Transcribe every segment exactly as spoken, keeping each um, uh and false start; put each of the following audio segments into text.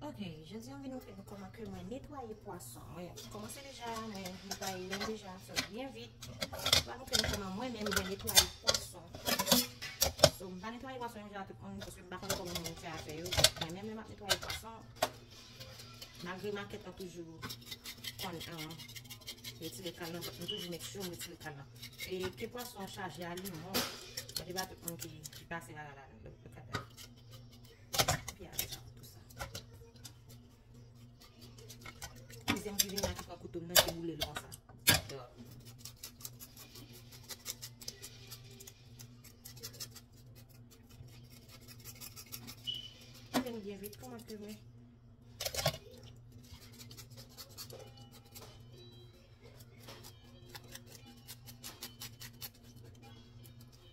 Ok, jodi an vin montre nou kòman ke mwen netwaye pwason. Mwen kòmanse deja, mwen netwaye l deja, sa byen vit. Mwen montre nou kòman mwen menm mwen netwaye pwason. So, m pa netwaye pwason yon jan tout moun, paske m pa konn kòman moun fè afè yo. Mwen menm lè m ap netwaye pwason, malgre makèt lan toujou konn, um, retire kal lan, but m toujou make sure m retire kal lan. E ke pwason an chaje a li, non. Mwen te pa tout moun ki, ki pase bagay la, look at that. Epi avè sa, tou sa. Dezyèm ki vini la ki pran kouto m nan ki boule l konsa. Fè nou byen vit, kòman ke mwen.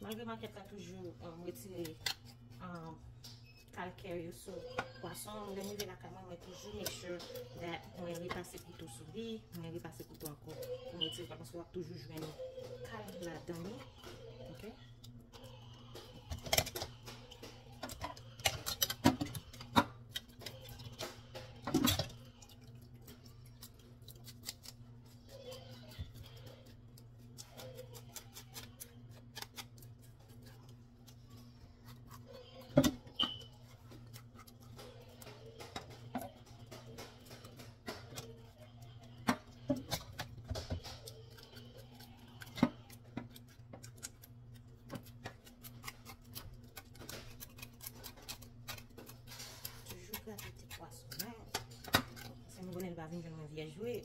Malgre makèt la toujou, um, retire, um, kal kè yo sou pwason, lè m rive lakay mwen, mwen toujou make sure that mwen repase kouto sou li, mwen repase kouto ankò pou m retire kal, paske w ap toujou jwenn kal ladan li. Ok? Toujou grate ti pwason an. Se nou konnen l pa vin jwenn mwen vyèj vre.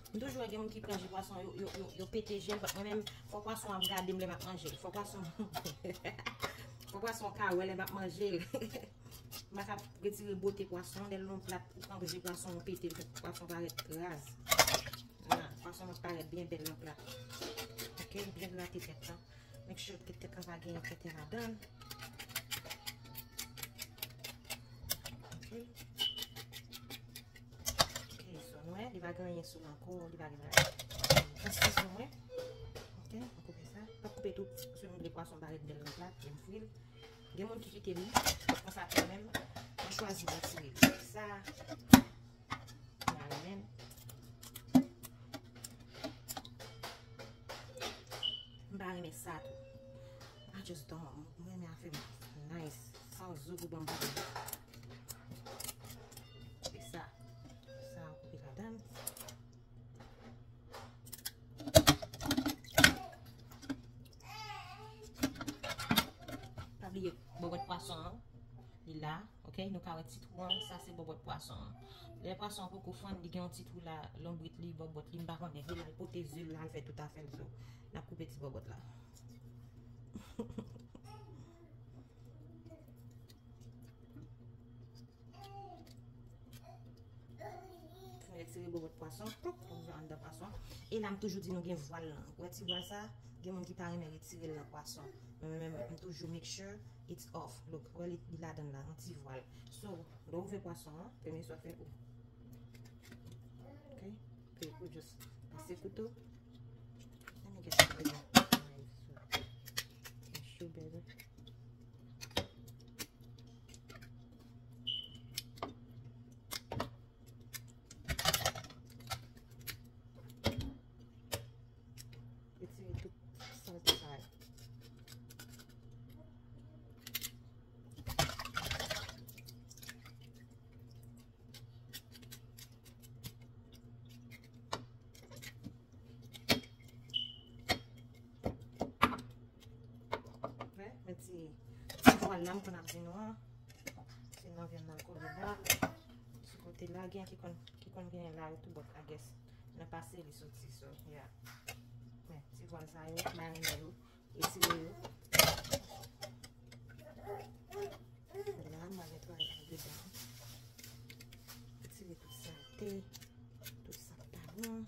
M toujou wè gen moun ki pran je pwason, yo, yo, yo, yo pete je l, but mwen menm, fò pwason ap gade m lè m ap manje l. Fò pwason, fò pwason ka wè lè m ap manje l. M pa ka retire bote pwason, lè l nan plat, ou pran je pwason, ou pete l, fè pwason parèt raz. Vwala, pwason an parèt byen bèl nan plat. Ok, byen grate tèt lan. Make sure ke tèt lan pa gen yon tenten ladan l. Ok. Ok, so nou wè, li pa gen anyen sou l ankò, li pa gen bagay. Pran sizo mwen. Ok, mwen koupe sa. Pa koupe tou, paske nou vle pwason parèt bèl nan plat, lè m fri l. Gen moun ki kite li konsa kanmenm. Mwen chwazi retire li. Sa, m pa renmen. M pa renmen sa tou. I just don't. Mwen renmen afè m nice. San zo pou ban m pwoblèm. Se sa. Sa, koupe ladan l. Pa bliye bòbòt pwason an. Li la, ok? Nou ka wè ti twou an, sa se bòbòt pwason an. Lè pwason an poko fann, li gen yon ti twou la, lonbrit li, bòbòt li, m pa konnen. Li al pote ze l, al fè tout afè l, so, n ap koupe ti bòbòt la. Fin retire bòbòt pwason, ploup, pou nou anndan pwason. E la, m toujou di nou gen vwal lan. Ou wè ti vwal sa? Gen moun ki pa renmen retire l nan pwason. Men mwen menm, m toujou make sure it's off. Look, wè li, li ladan l la, yon ti vwal. So, lè w ouvè pwason an, premye sa w fè, ou. Ok? Pe ou just pase kouto. Let me get some of that knife so I can shoe better. Retire tout salte sa yo. Wè, men ti, ti vwal la m konn ap di nou an. Se nan vyann nan l kole la. Sou kote la, gen ki konn, ki konn genyen la yo tou, but I guess nan pase li soti, so, yeah. Men, ti vwal sa yo, m pa renmen yo. Retire yo. La, m al netwaye andedan. Retire tout salte, tout sa k pa bon.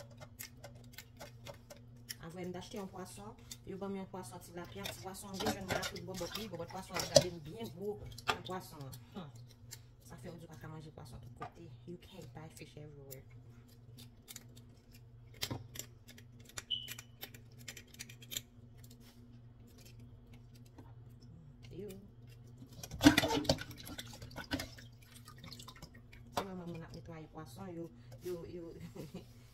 Avè m t Achte yon pwason, yo ban m yon pwason tilapya, ti pwason an byen jwenn nan tout bòbòt li, bòbòt pwason an gade m byen gwo nan pwason an. Hmm. Sa fè yo di w pa ka manje pwason tout kote. You can't buy fish everywhere. Yo. Se manman moun ap netwaye pwason, yo, yo, yo,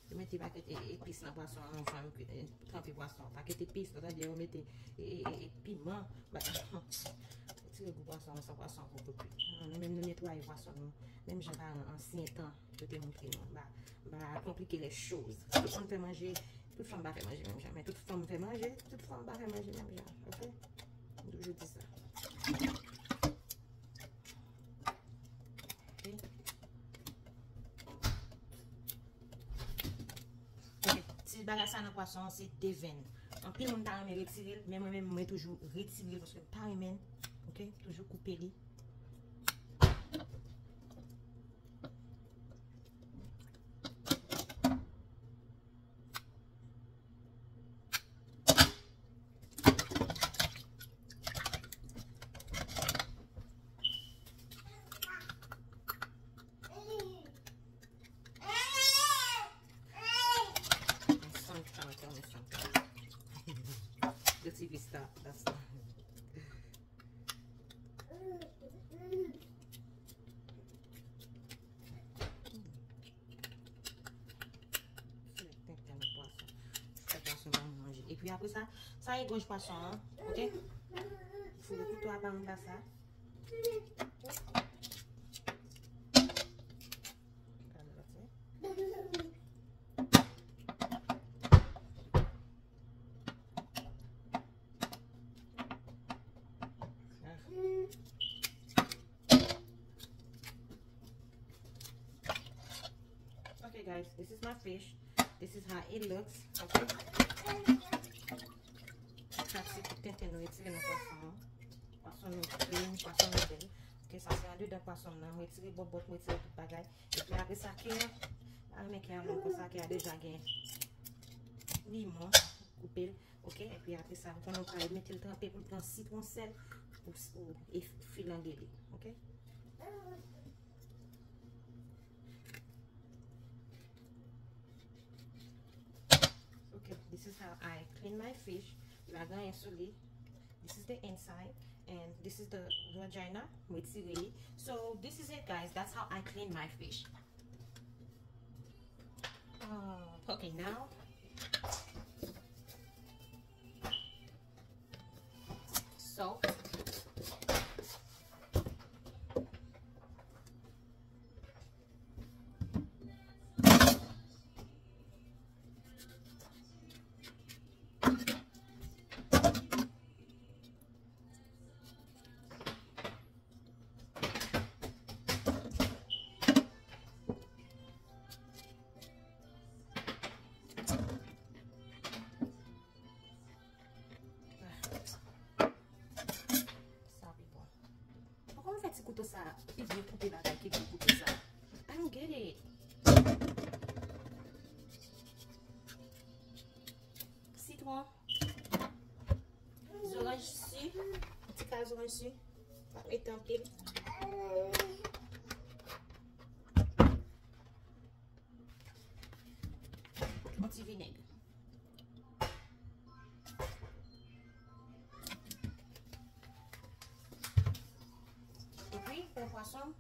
yo mete pakèt e- epis nan pwason an anvan yo tranpe pwason an. Pakèt epis, sètadi yo mete e- e- e- e piman. Ba- Tire gou pwason an san pwason an poko kwit. Nou menm nou netwaye pwason nou. Menm jan paran ansyen tan yo te montre nou. Ba, ba konplike lè choz. Tout moun fè manje, tout fanm pa fè manje menm jan. Men tout fanm fè manje, tout fanm pa fè manje menm jan. Oke? M toujou di sa. Oke? Oke, ti bagay sa nan pwason an se devenn. Anpil moun ta renmen retire l, men mwen menm mwen toujou retire l paske m pa renmen l. Oke? Toujou koupe li. My son trying to tell me something. The T V stopped. That's not. Fè pwason pa manje. Epi apre sa, sa e gòj pwason an, oke? Foure kouto a pa anba sa. Okay, guys, this is my fish. This is how it looks. Okay. Sa se tout tenten nou retire nan pwason an. Pwason nou clean, pwason nou bèl. Ok, sa se andedan pwason nan. M retire bòbòt, m retire tout bagay. Epi apre sa, kè a, pa renmen kè a long konsa, kè a deja gen limon, koupe l. Ok, epi apre sa, ou konnen ou ka mete l tranpe pou l pran sitwon, sèl, pou, pou e filange li. Ok? Okay, this is how I clean my fish. La gen anyen sou li. This is the inside and this is the vagina. Mwen retire li. So this is it, guys. That's how I clean my fish. Uh, okay, now. So. Sa pi bon. Poko m fè ti kouto sa pi byen koupe bagay ki gwo kouto sa. I don't get it. Sitwon. Zoranj si. Ti kal zoranj si. Pa mete anpil. Yon ti vinèg. Epi, fè pwason.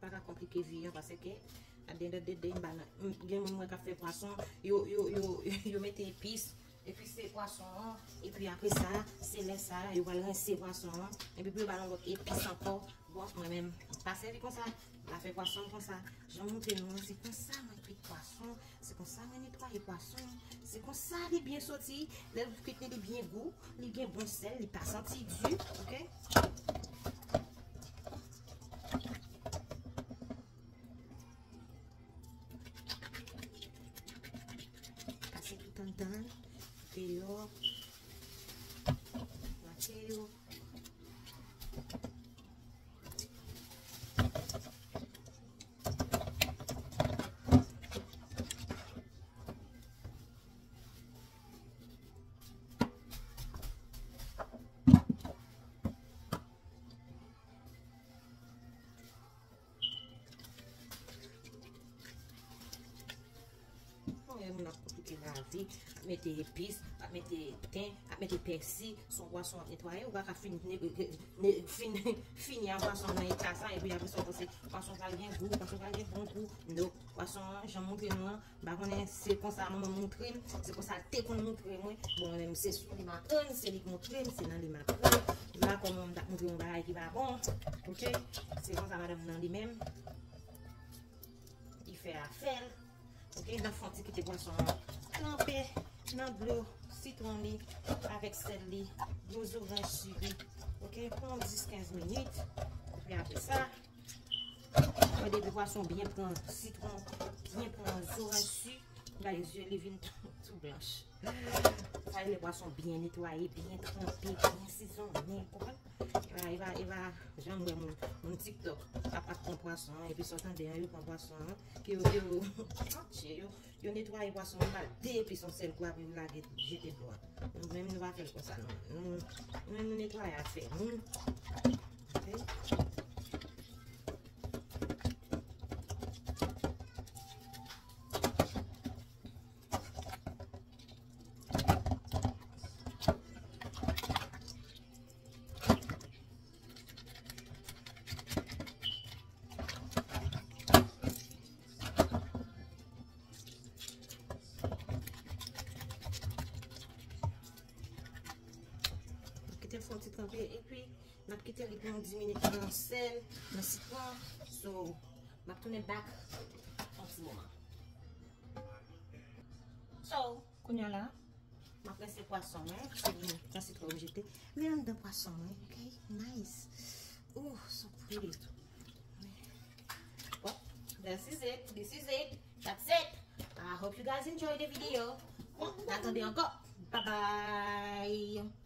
Pa ka konplike vi a, paske at the end of the day, m pa nan, m, gen moun mwen k ap fè pwason, yo, yo, yo, yo mete epis, epi se pwason an, epi apre sa, se lè sa, yo pral rense pwason an, epi pou yo ba l yon lòt epis ankò, Bon, mwen menm, pa sèvi konsa. M pa fè pwason m konsa. Jan m montre nou an, se konsa mwen kwit pwason. Se konsa mwen netwaye pwason. Se konsa li byen soti. Lè l kwit li, li byen gou. Li gen bon sèl. Li pa santi di. Oke? Pase tout anndan, deyò, mache yo. Mwen menm ap konplike lavi, ap mete epis, ap mete ten, ap mete pèsi, se yon pwason w ap netwaye, ou pa ka fin, ne, ne, fin, fini a pwason nan eta sa, epi apre sa w panse pwason pral gen gou, pwason pral gen bon gou. No, pwason an, jan m montre nou an, m pa konnen se konsa manman m montre m, se konsa l te konn montre mwen. Bon, mwen menm se sou li m aprann, se li k montre m, se nan li m aprann. M pa kwè mwen menm t ap montre yon bagay ki pa bon. Oke? Se konsa madanm nan li menm. Li fè afè l. Oke, n ap fè yon ti kite pwason an tranpe nan dlo sitwon li avèk sèl li, dlo zoranj si li. Oke, pou yon dis kenz minit. Epi apre sa, mwen depi pwason byen pran sitwon, byen pran zoranj si, gade zye li vin tou blanch. Sa vle pwason byen netwaye, byen tranpe, byen sezonnen, konprann? E pa, e pa, e pa jan m wè moun, moun TikTok ap, ap pran pwason an, epi sa w tande an, yo pran pwason an, ke yo, ke yo, yo, yo netwaye pwason an, ba de epis yon sèl kou, apre yo lage, jete dlo a. Nou menm, nou pa fè l konsa, non. Nou, nou menm, nou netwaye afè nou. Oke? Kite l fè yon ti tranpe, epi n ap kite li pou yon dis minit nan sèl, nan sitwon. So, m ap tounen back yon ti moman. So, kounye a la, m ap rense pwason mwen, paske gen sitwon m jete. Men anndan pwason mwen, oke? Nice. Oh, so pretty. Well, this is it. This is it. That's it. I hope you guys enjoy the video. Bon, n a tande ankò. Bye bye.